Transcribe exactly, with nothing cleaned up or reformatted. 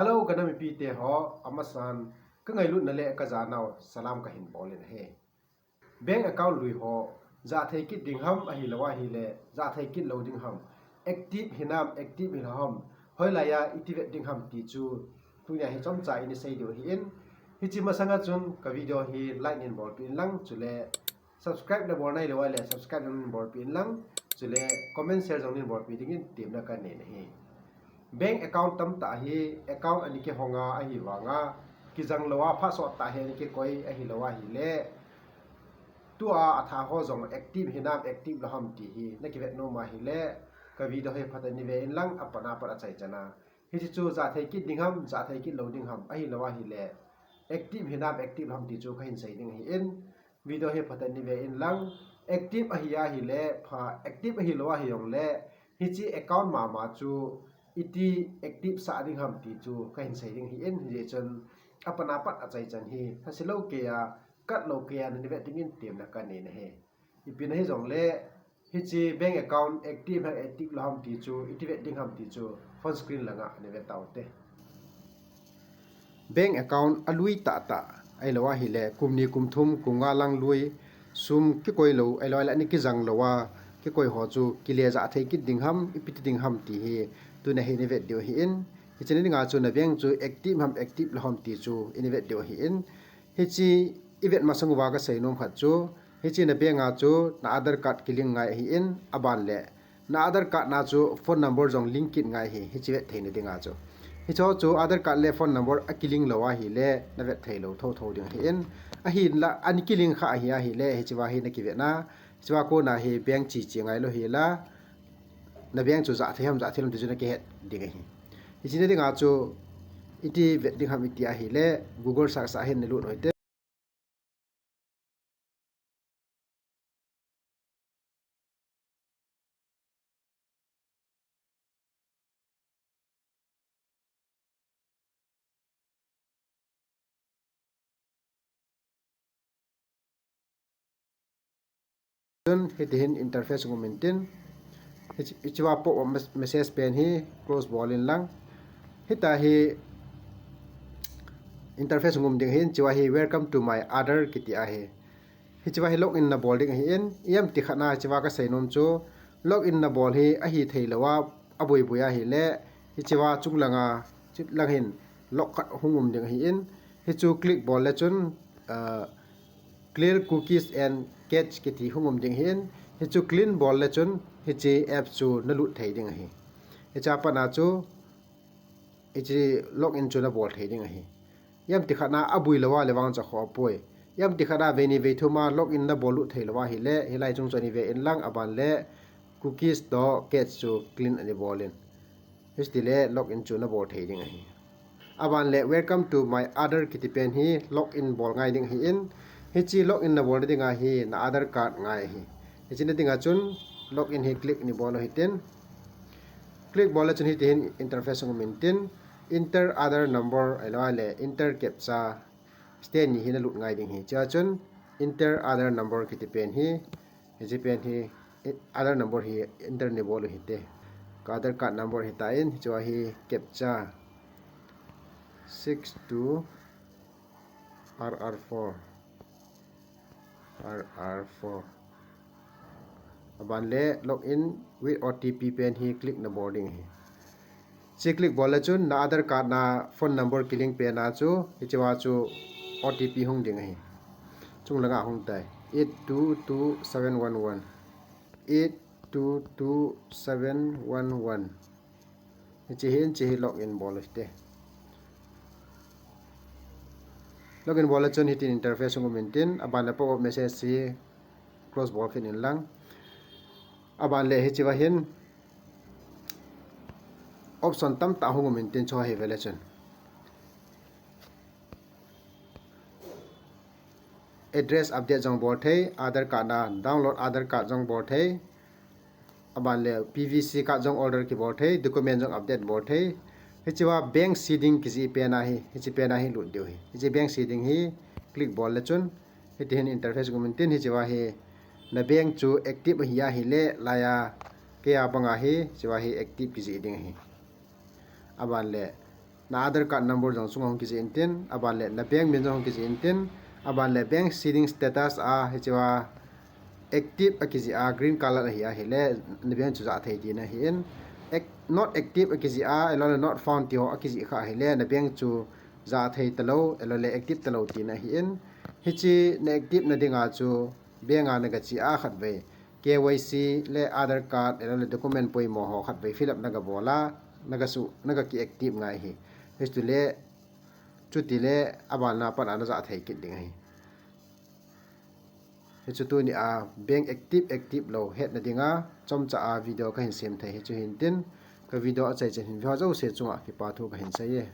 Hello, ka nam mipi te ho, amasan, ka ngailutna le ka janau salam ka hin bol in ahi. Bank account lui ho, ja thei kit ding ham ahilou ahile, ja thei kit lou ding ham, active hinam, active hilou ham, hoilai a iti vet ding ham ti chu, tunia hi chomcha in isei diu ahin, hiche masanga chun ka video hi like nin bolpeh in lang, chule subscribe na bol nailou ahile, subscribe jong nin bolpeh in lang, chule comment share jong nin bolpeh dingin temna ka nei ahi. Bank account tamtah hi, account ana kihong a, ahivanga, kijang lou a, password tah hi ana kikoi, ahilou ahile, tua atha ho jong active hinam, active lou ham ti hi, na kivet nom ahile, ka video hi phatah in ve in lang, apat apat achaichan a. Hiche chu ja thei kit ding ham, ja thei kit lou ding ham, ahilou ahile, active hinam, active lou ham ti chu ka hin sei ding ahin, video hi phatah in ve in lang, active ahi ahile pha, active ahilou ahi jongle, hiche account mama chu iti active sah ding ham ti chu ka hin sei ding ahin, hijeh chun apat apat achaichan hi, thase lou kei a, kat lou kei a, na vet dingin temna ka nei ahi. Ipi na hijongle, hiche bank account active ham, active lou ham ti chu, iti vet ding ham ti chu, phone screen langa na ve taute. Bank account alui tahtah, ahilou ahile, kum ni kum thum, kum nga lang lui, sum kikoi lou, ahilou ahile, ana kijang lou a, kikoi ho chu, kile ja thei kit ding ham, ipi ti ding ham ti hi, tunia hi na vet diu ahin, hiche na dinga chu na bank chu active ham, active lou ham ti chu, ina vet diu ahin, hiche ivet masang uva ka sei nom khat chu, hiche na bank a chu na Aadhaar card kilink ngai ahin, aban le, na Aadhaar card na chu phone number jong link kit ngai ahi, hiche vet theina dinga chu. Hiche chu Aadhaar card le phone number akilink lou ahile, na vet thei lou thotho ding ahin, ahinla ana kilink kha ahi ahile, hichea hi na kivet na, hichea kona hi bank che che ngai lou hila, na bank chu ja thei ham, ja thei lou ham ti chu na kihet ding ahi. Hiche na dinga chu, iti vet ding ham iti ahile, Google search a hin na lut u hite. Chun hiti hin interface hung um intin, hiche, hichea pop up mes-, message pen hi close bol in lang. Hitia hi interface hung um ding ahin, hichea hi welcome to my Aadhaar kiti ahi. Hichea hi login na bol ding ahin, ijemti khat na hichea ka sei nom chu, login na bol hi ahi thei lou a, abui bui ahile, hichea chung langa, chit lang hin, lock khat hung um ding ahin, hichu click bol le chun, ah, clear cookies and cache kiti hung um ding ahin, hichu clear bol le chun, hiche app chu na lut thei ding ahi. Hichea pat na chu, hiche login chu na bol thei ding ahi. Ijemti khat na abui lou a le vang cha kho apoi. Ijemti khat na vei ni vei thum a login na bol lut thei lou ahile, hilai chung chu ana ve in lang aban le cookies toh cache chu clear ana bol in. Hiche ti le login chu na bol thei ding ahi. Aban le welcome to my Aadhaar kiti pen hi login bol ngai ding ahin. Hiche login na bol na dinga hi na Aadhaar card ngai ahi. Hiche na dinga chun login hi click ni bol u hitin. Click bol le chun hiti hin interface hung um intin, enter Aadhaar number ahilou le enter captcha, hiche teni hi na lut ngai ding ahi. Hichea chun enter Aadhaar number kiti pen hi, hiche pen hi, i-, Aadhaar number hi enter ni bol u hite. Ka Aadhaar card number hitan, hichea hi captcha six two R R four. R R four. Aban le login with O T P pen hi click na bol ding ahi. Hiche click bol le chun na Aadhaar card na phone number kilink pen a chu, hichea chu O T P hung ding ahi. Chung langa hung tai. Eight two two seven one one. Eight two two seven one one. Hiche hin, hiche hi login bol u hite. Login bol le chun hitin interface hung um intin, aban le pop up message hi close bol kit in lang. Aban le hichea hin option tamtah hung um intin, hiche hi ve le chun. Address update jong bol thei, Aadhaar card na download Aadhaar card jong bol thei. Aban le P V C card jong order kibol thei, document jong update bol thei. Hichea bank seeding kijih pen ahi, hiche pen a hi lut diu ahi. Hiche bank seeding hi click bol le chun, hiti hin interface hung um intin, hichea hi na bank chu active ahi ahile, laiya kei a banga hi, hichea hi active kijih ding ahi. Aban le na Aadhaar card number jong chunga hung kijih intin, aban le na bank min jong hung kijih intin, aban le bank seeding status a hichea active akijih a green color ahi ahile na bank chu jah thei tina ahin, not active akijih a, ahilou le not found ti ho akijih kha ahile na bank chu jah thei talou, ahilou le active talou tina ahin. Hiche na active na dinga chu bank a na gache a khatvei K Y C le Aadhaar card, ahilou le document poimo ho khatvei fill up na gabol a, na gasuh, na gaki active ngai ahi. Hichu le, chuti le, aban a pat a na jah thei kit ding ahi. Hichu tuni a bank active, active lou hetna dinga chomcha a video kahin sem thei hichu hintin, ka video achai chan hin ve ho jouse chunga kipa thu kahin sei e.